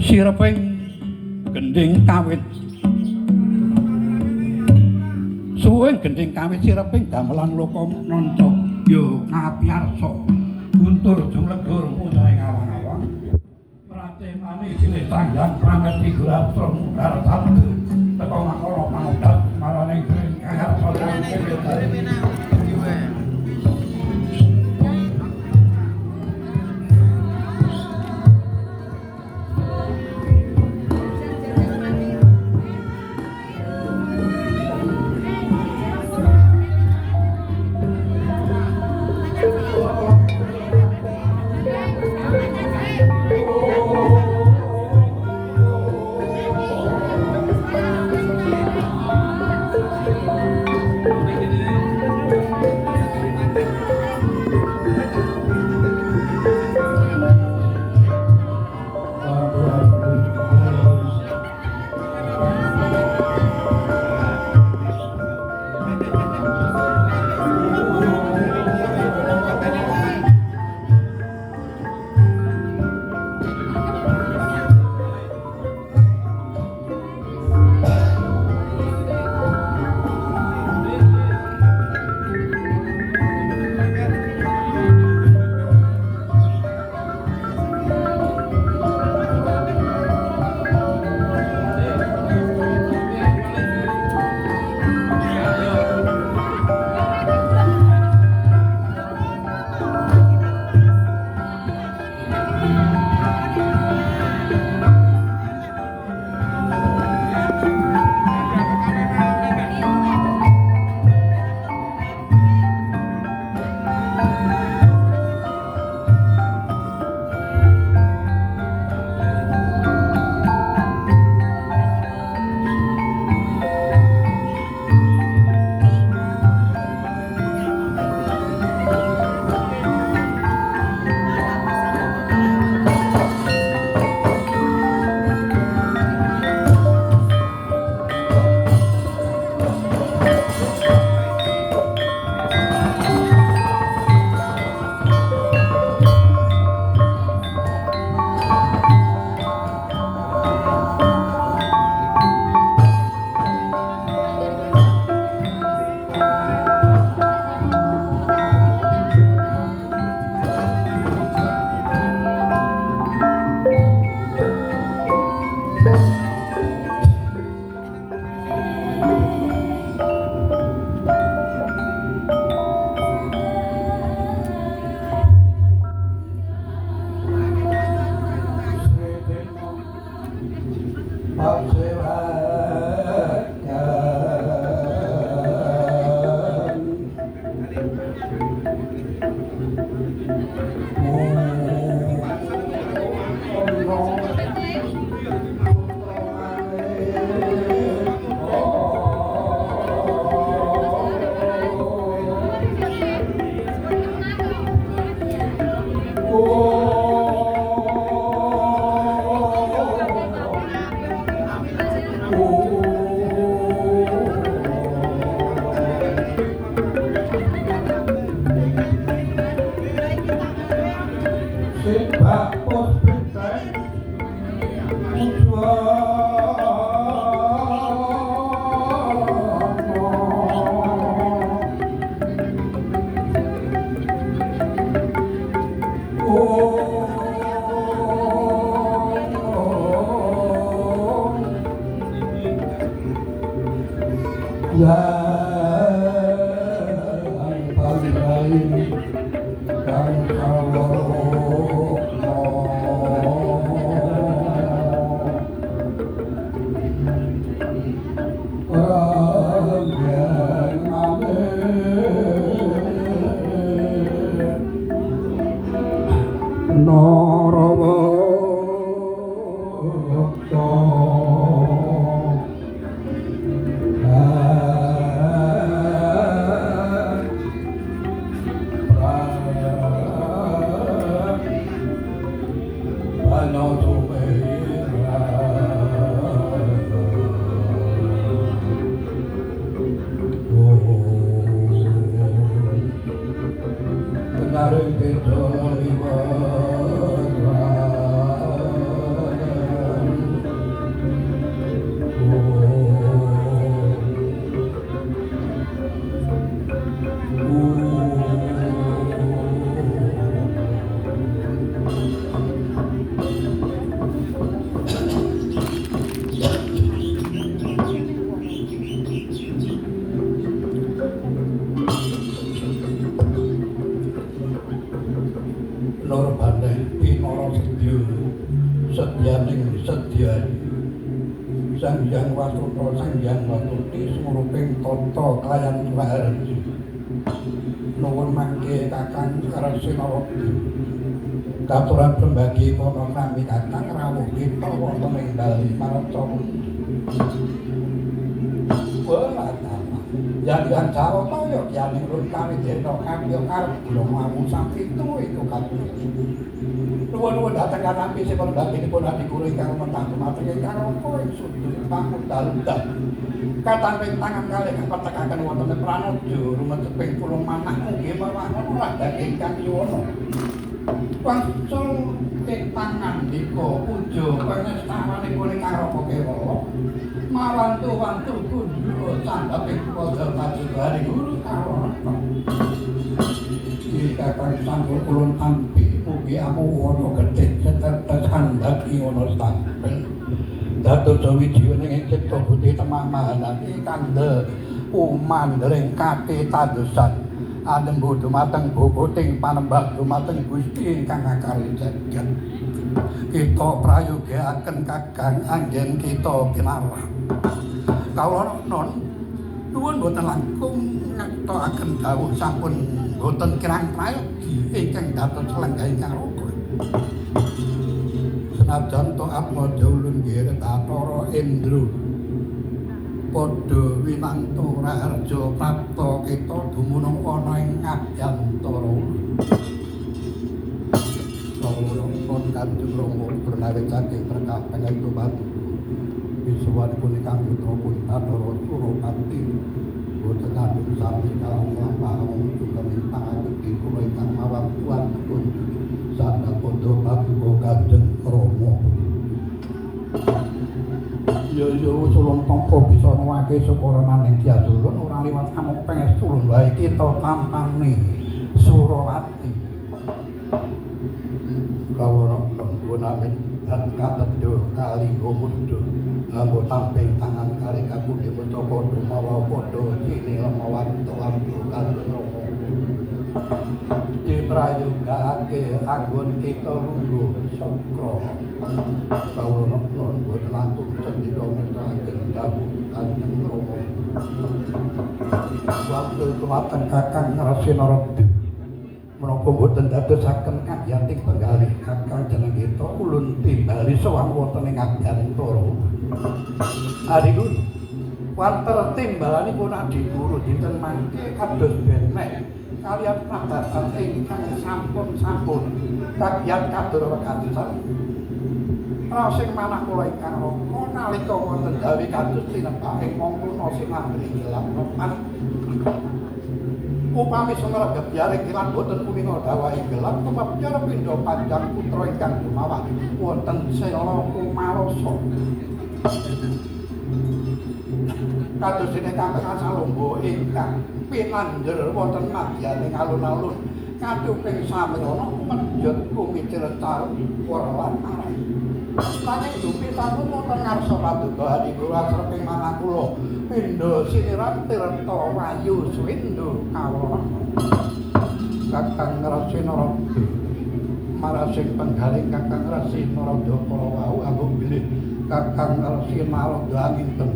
Sireping gending kawit suwing gending kawit sireping damelan loka nanca ya kapiyarsa guntur jumlegur punyae awang-awang pratemani silih tanggang prameti guratra mundhar sabda teka makara pangudhat marane ing kayarsa. Sedyaning sedya Sang Hyang Wasuta Sang Hyang Watuti sumruping tata kalayan raharja. Nuwun mangke Kakang Resi Narada. Katuran pembagi kono krami Kakang rawuh kita wonten ing Bali Maraca. Yang yang Jawata ya kiyaning run kami dena kami karep kula mamu sapitu iku kabeh. Nuwun-nuwun dhateng kanampi sipun baginipun adi guru ingkang rumetang dumateng ingkang raka ing sudut pangudal-udal. Katamping tangan kalih kapetekaken wonten ing pranaja rumeteping pulung manah mugi mawangun ora ingkang yuwana. Wangsul ing pangandika puja pangestawanipun ingkang raka kewala. Mawantu-wantu kunjula sandhaping padha paduka guru kawula. Iki kakang sampun ulun tampi mugi amuwana getih setetes andhaki ana sampel. Dados wijiwaning ing cipta budi temah mahanati kandel umandring kati tandusan anembu dumateng boboting panembah dumateng Gusti ingkang akari jagat. Kita prayogiaken Kakang anggen kita pinarah. Kawula non nuwun boten langkung ngetokaken dawuh sampun boten kirang prayogi ingkang dados lenggah ingkang raka. Senajan to atmaja ulun nggih Bathara Indra padha winantu raharja prapta kita dumunung ana ing abyantara ulun. Kawula pun Kanjeng Rama purnawi saking berkah pangestu paduka. Wisuwanipun ingkang putra pun Bathara Surapati boten kandhung sami kalong lampah sugeng pangabekti kula ingkang mawar tuan pun sandha padha paduka Kanjeng Rama. Ya ya usulun tampa bisa nuwake sukara maning diasulun ora liwat amung pangestu ulun wae kita tampani Surawati. Kawula nuwun amin katedha kalingga mudha nganggo tamping tangan kalih kapundhe mustaka mawa padha cinilema wantu-wantu Kanjeng Rama. Diprayogake anggon kita lungguh sakra. Kawula nuwun boten langkung sendika ngersakaken dawuh Kanjeng Rama. Waktu dumateng Kakang Resi Narada menapa boten dadosaken kagiyating penggalih Kakang jeneng kita ulun timbali sowan wonten ing abyantara. Adi guru wanter timbalanipun adi guru dinten mangke kados benek kaliyan prabatan ingkang sampun-sampun kagiyat kadur wekadosan rasing manah kula ingkang raka nalika wonten dawi kados tinebak ing mangkuna sinambri gelap lepat. Upami sumerep gebyar kilat boten kuninga dawahi gelap tumepyar pindha panjang putra ingkang dumawah wonten sela kumarasa. Kados dene kakang Salombo ingkang pinanjer wonten madyaning alun-alun katuping samirana kumedhot kumicil werlan arah. Nanging dupi sampun wonten ngarsa paduka Adi Guru asreping manah kula pindha siniran tirta wayu swindu kawula. Kakang Resi Narada marasing penggaling Kakang Resi Narada para wau anggo bilih Kakang Resi Narada anginten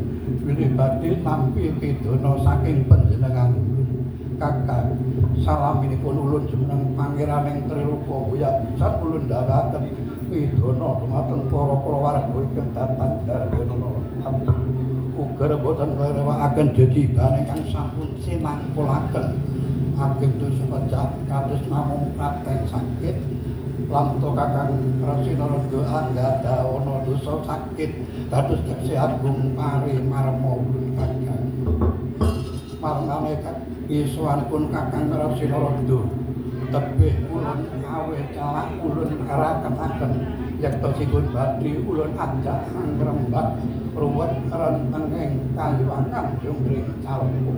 bilih badhe nampi pidana saking panjenengan Kakang. Salaminipun ulun jumeneng pangeraning Triloka Buya pisan ulun ndharaken pidana dumateng para kulawarga ingkang datang darbana. Uga boten ngrewakaken jejibane ingkang sampun sinangkulaken ageng dosa pejah kados namung praten sakit lamto Kakang Resi Narada anggadhawana dosa sakit kados tekse agung pari marma ulun Kakang. Marmane isuwanipun Kakang Resi Narada tebih ulun aweh celak ulun raketaken yektosipun badhe ulun ajak angrembak ruwet rentenging kayuwangan jungkring calpa.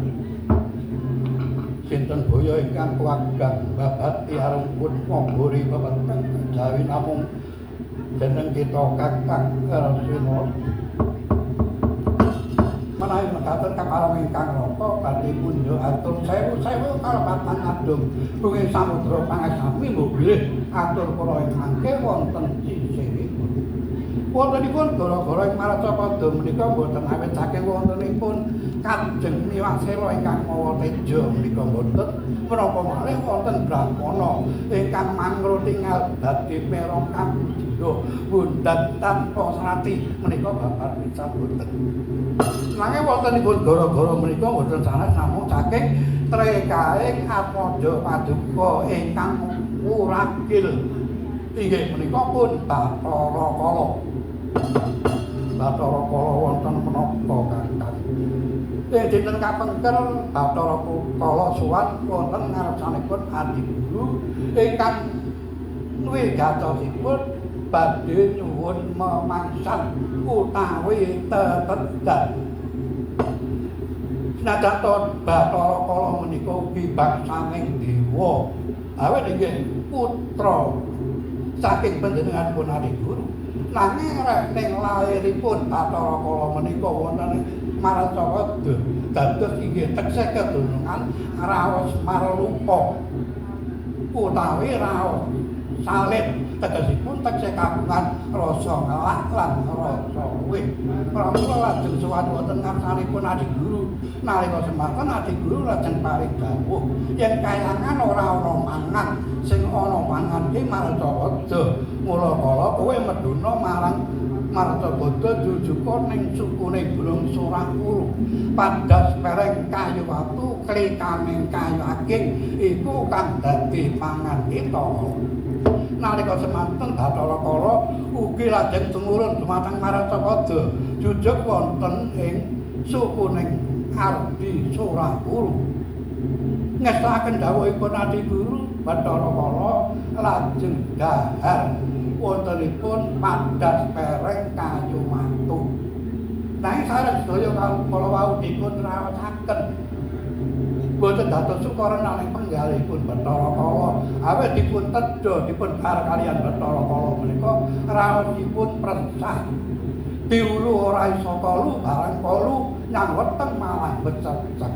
Sinten boyo ingkang kuwagang babati arungkun maburi pepeteng kejawi namung jeneng kita Kakang Resi Narada. Menawi mekaten kapareng ingkang raka badhe pundha atur sewu-sewu kalepatan adung bunging samudra pangasami mbok bilih atur kula ing mangke wonten sisihipun. Wontenipun gara-gara ing Maracapada menika mboten awit saking wontenipun Kajeng Miwasela ingkang mawa teja menika mboten menapa malih wonten brahmana ingkang mangrutingal badhe merong kambujira bundhat tanpa srati menika babar pisan mboten. Nanging wontenipun gara-gara menika mboten sanes namung saking trekaing Atmaja Paduka ingkang wuragil inggih menika pun Bathara Kala. Bathara Kala wonten menapa Kakang? Ing dinten kapengker Bathara Kala sowan wonten ngarsanipun Adi Guru ingkang wigatosipun badhe nyuwun memangsan utawi tetedan. Senajan to Bathara Kala menika ugi bangsaning dewa, awit inggih putra saking panjenenganipun Adi Guru. Nanging rek ning lairipun Bathara Kala menika wonten ing Maracapada dados inggih teksih kedunungan raos marlupa utawi raos salib, tegesipun teksih kagungan rasa ngelak lan rasa luwih. Pramila lajeng sowan wonten ngarsanipun Adi Guru. Nalika semanten Adi Guru lajeng paring dawuh yen kayangan ora ana mangan, sing ana mangan ki Maracapada. Mula kala kowe meduna marang Maracapada jujuka ning sukune Gunung Surakuru. Padas pereng kayu watu klikaning kayu aging iku kang dadi pangan kita. Nalika semanten Bathara Kala ugi lajeng tumurun dumateng Maracapada jujuk wonten ing sukuning Ardi Surakuru. Ngestokaken dawuhipun Adi Guru, Bathara Kala lajeng dahar wontenipun padas pereng kayu watu. Nanging sareng sedaya kala wau dipun raosaken boten dados sukarena ing penggalihipun Bathara Kala. Awit dipun tedha dipun bar kaliyan Bathara Kala menika raosipun presah. Diulu ora iso kalu barang kalu nyang weteng malah bececek.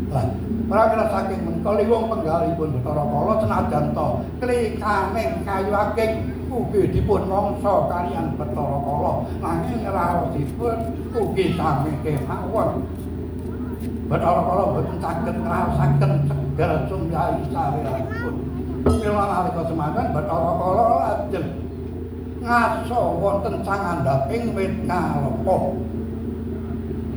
Lah, pramila saking menika liwung penggalihipun Bathara Kala senajan to klikaning kayu aging ugi dipun mangsa kaliyan Bathara Kala, nanging raosipun ugi sami kemawon. Bathara Kala boten saged ngraosaken seger sumyahi sariranipun. Mila nalika semanten Bathara Kala lajeng ngaso wonten sangandhaping wit kalapa.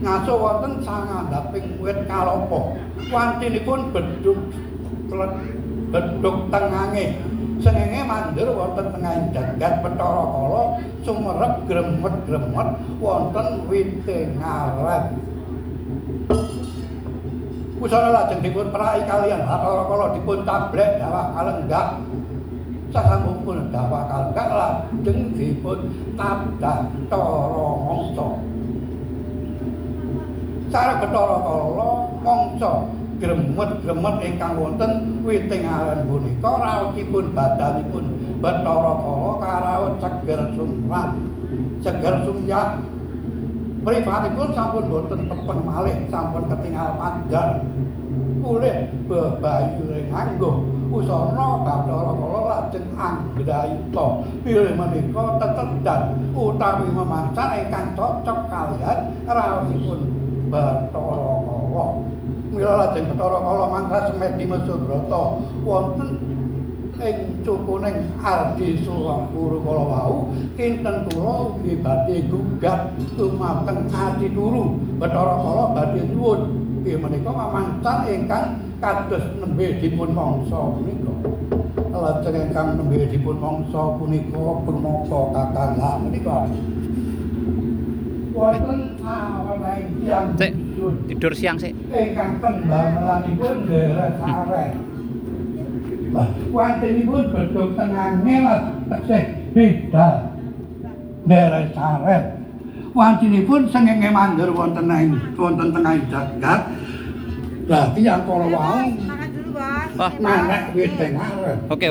Ngaso wonten sangandhaping wit kalapa. Wancinipun bedhug tengange. Srengenge mandur wonten tengahing jagat Bathara Kala sumerep gremet-gremet wonten wite ngaren. Pusana lajeng dipun perai kaliyan Bathara Kala dipun tablek dawah kalenggak. Sasampunipun dawah kalenggak lajeng dipun tabdah Bathara mangsa. Sareng Bathara Kala mangsa gremet-gremet ingkang wonten witing aren punika raosipun badanipun Bathara Kala karaos seger sumrat, seger sumyah. Mripatipun sampun boten tepeng malih, sampun ketingal padhar. Pulih bebayuring anggo usana Bathara Kala lajeng anggrayita bilih menika tetedan utawi memangsan ingkang cocok kaliyan raosipun Bathara Kala. Mila lajeng Bathara Kala mangsa semedi Mesubrata wonten ing cukuning Ardi Surakuru kala wau kinten kula ugi badhe gugat dumateng Adi Guru. Bathara Kala badhe nyuwun inggih menika mamangsan ingkang kados nembe dipun mangsa punika. Lajeng ingkang nembe dipun mangsa punika punapa Kakang? Lha menika wonten aweneng tiyang Sik, tidur siang sik. Ingkang pembamelanipun nderek sareh. Lah, wantinipun bedhug tengange lan tesih beda nderek sareh. Wancinipun srengenge mandur wonten ing wonten tengahing jagat. Lah tiyang kala wau Makan dulu, Bos. Wah. Manek wite ngarep. Oke.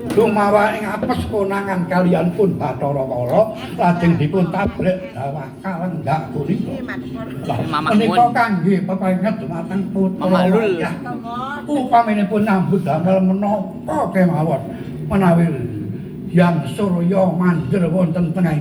Dumawa ing apes konangan kaliyan pun Bathara Kala lajeng dipun tabrek dawah kalenggak punika. Ini Mas Pur. Lah Mamak menika Mun. Kangge pepenget dumateng putra Mamak Lul. wayah. Tonggo. Upaminipun nyambut damel menapa kemawon menawi Hyang Surya manjer wonten tengah.